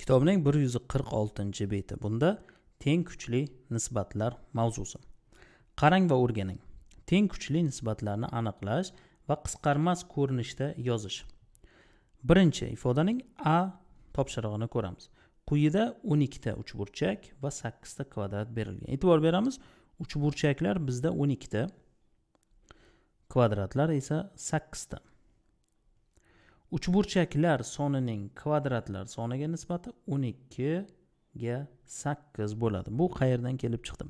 Kitobning 146-beti. Bunda teng kuchli nisbatlar mavzusi. Qarang va o'rganing. Teng kuchli nisbatlarni aniqlash va qisqarmas ko'rinishda yozish. Birinchi ifodaning A topshirig'ini ko'ramiz. Quyida 12 ta uchburchak va 8 ta kvadrat berilgan. E'tibor beramiz, uchburchaklar bizda 12 ta, kvadratlar esa 8 ta. Uchburchaklar sonining kvadratlar soniga nisbati 12 ga 8 bo'ladi. Bu qayerdan kelib chiqdi?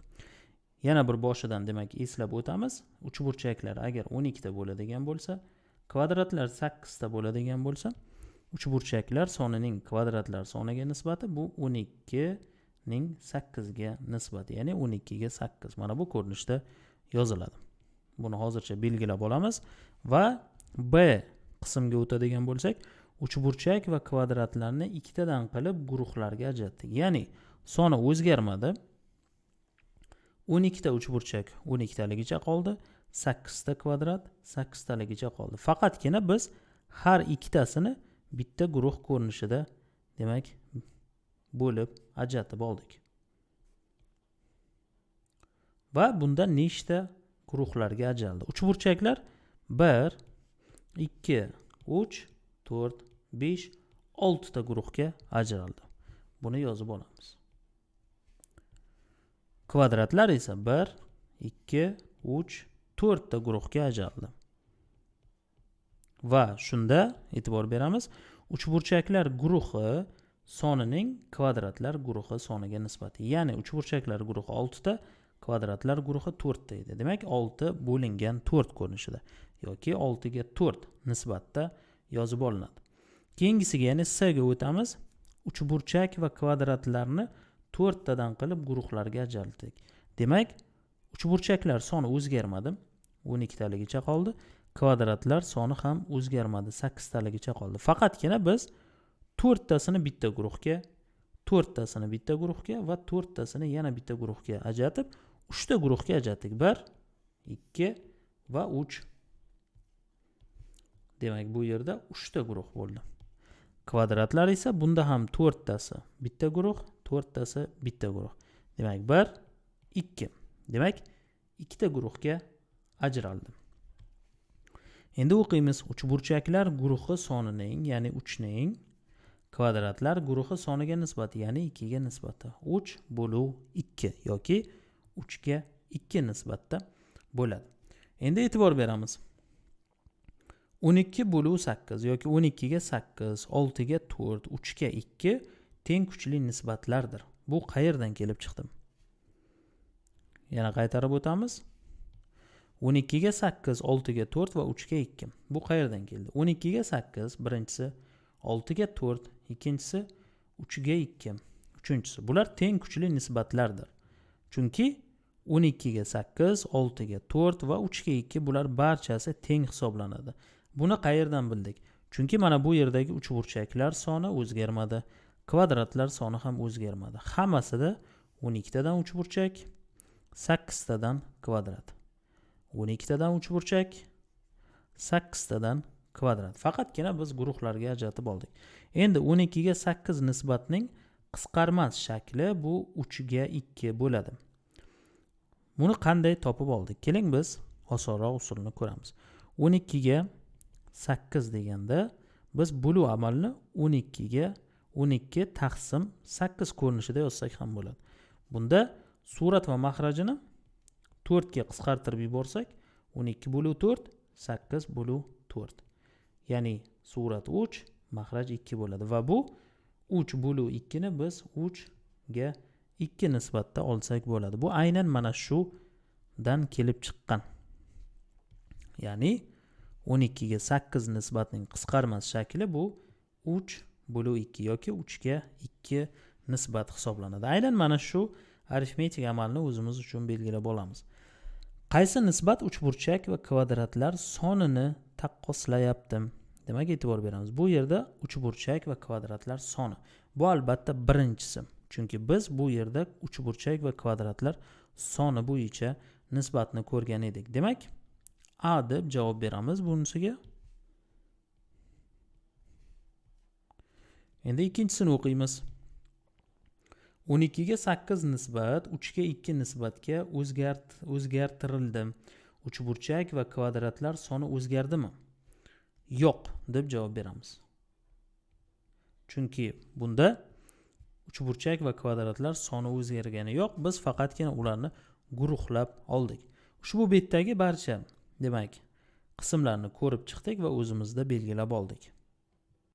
Yana bir boshidan demak eslab o'tamiz. Uchburchaklar agar 12 ta bo'ladigan bo'lsa, kvadratlar 8 ta bo'ladigan bo'lsa, uchburchaklar sonining kvadratlar soniga nisbati bu 12 ning 8 ga nisbati, ya'ni 12 ga 8. Mana bu ko'rinishda yoziladi. Buni hozircha belgilab olamiz va B qismga o'tadigan bo'lsak, uchburchak va kvadratlarni ikkitadan qilib guruhlarga ajratdik. Ya'ni soni o'zgarmadi. 12 ta uchburchak 12 taligicha qoldi, 8 ta kvadrat 8 taligicha qoldi. Faqatgina biz har ikkitasini bitta guruh ko'rinishida demak bo'lib ajratib oldik. Va bunda nechta guruhlarga ajraldi? Uchburchaklar 1, 2, 3, 4, 5, 6 ta guruhga ajraldi. Buni yozib olamiz. Kvadratlar esa 1, 2, 3, 4 ta guruhga ajraldi. Va shunda e'tibor beramiz, uchburchaklar guruhi sonining kvadratlar guruhi soniga nisbati. Ya'ni uchburchaklar guruhi 6 ta, kvadratlar guruhi 4 ta edi. Demak, 6 bo'lingan 4 ko'rinishida yoki 6 ga 4 nisbatda yozib olinadi. Keyingisiga, ya'ni S ga o'tamiz. Uchburchak va kvadratlarni 4 tadan qilib guruhlarga ajratdik. Demak, uchburchaklar soni o'zgarmadi, 12 taligicha qoldi. Kvadratlar soni ham o'zgarmadi, 8 taligicha qoldi. Faqatgina biz 4 tasini bitta guruhga, 4 tasini bitta guruhga va 4 tasini yana bitta guruhga ajratib, 3 ta guruhga ajratdik. 1, 2 va 3. Demak, bu yerda 3 ta guruh bo'ldi. Kvadratlar esa bunda ham 4 tasi bitta guruh, 4 tasi bitta guruh. Demak, 1, 2. Demak, 2 ta guruhga ajraldi. Endi o'qiymiz. Uchburchaklar guruhi sonining, ya'ni 3 ning kvadratlar guruhi soniga nisbati, ya'ni 2 ga nisbati 3 bo'luv 2 yoki 3 ga 2 nisbatda bo'ladi. Endi e'tibor beramiz. 12 bo'luv 8 yoki 12 ga 8, 6 ga 4, 3 ga 2 teng kuchli nisbatlardir. Bu qayerdan kelib chiqdi? Yana qaytarib o'tamiz. 12 ga 8, 6 ga 4 va 3 ga 2. Bu qayerdan keldi? 12 ga 8 birinchisi, 6 ga 4 ikkinchisi, 3 ga 2 uchinchisi. Bular teng kuchli nisbatlardir. Chunki 12 ga 8, 6 ga 4 va 3 ga 2 bular barchasi teng hisoblanadi. Buni qayerdan bildik? Chunki mana bu yerdagi uchburchaklar soni o'zgarmadi, kvadratlar soni ham o'zgarmadi. Hammasida 12 tadan uchburchak, 8 tadan kvadrat. 12 tadan uchburchak, 8 tadan kvadrat. Faqatgina biz guruhlarga ajratib oldik. Endi 12 ga 8 nisbatning qisqarmas shakli bu 3 ga 2 bo'ladi. Buni qanday topib oldik? Keling biz osonroq usulini ko'ramiz. 12 ga 8 deganda biz bo'luv amalini 12 ga 12 taqsim 8 ko'rinishida yozsak ham bo'ladi. Bunda surat va mahrajini 4 ga qisqartirib yuborsak, 12 bo'luv 4, 8 bo'luv 4. Ya'ni surat 3, mahraj 2 bo'ladi va bu 3 bo'luv 2 ni biz 3 ga 2 nisbatda olsak bo'ladi. Bu aynan mana shudan kelib chiqqan. Ya'ni 12 ga 8 nisbatning qisqarmas shakli bu 3 bo'luv 2 yoki 3 ga 2 nisbat hisoblanadi. Aynan mana shu arifmetik amalni o'zimiz uchun belgilab olamiz. Qaysi nisbat uchburchak va kvadratlar sonini taqqoslayapti? Demak, e'tibor beramiz. Bu yerda uchburchak va kvadratlar soni. Bu albatta birinchisi. Chunki biz bu yerda uchburchak va kvadratlar soni bo'yicha nisbatni ko'rgan edik. Demak, A deb javob beramiz bunisiga. Endi ikkinchisini o'qiymiz. 12 ga 8 nisbat 3 ga 2 nisbatga o'zgartirildi. Uchburchak va kvadratlar soni o'zgardimi? Yo'q deb javob beramiz. Chunki bunda uchburchak va kvadratlar soni o'zgargani yo'q, biz faqatgina ularni guruhlab oldik. Ushbu betdagi barcha, demak, qismlarni ko'rib chiqdik va o'zimizda belgilab oldik.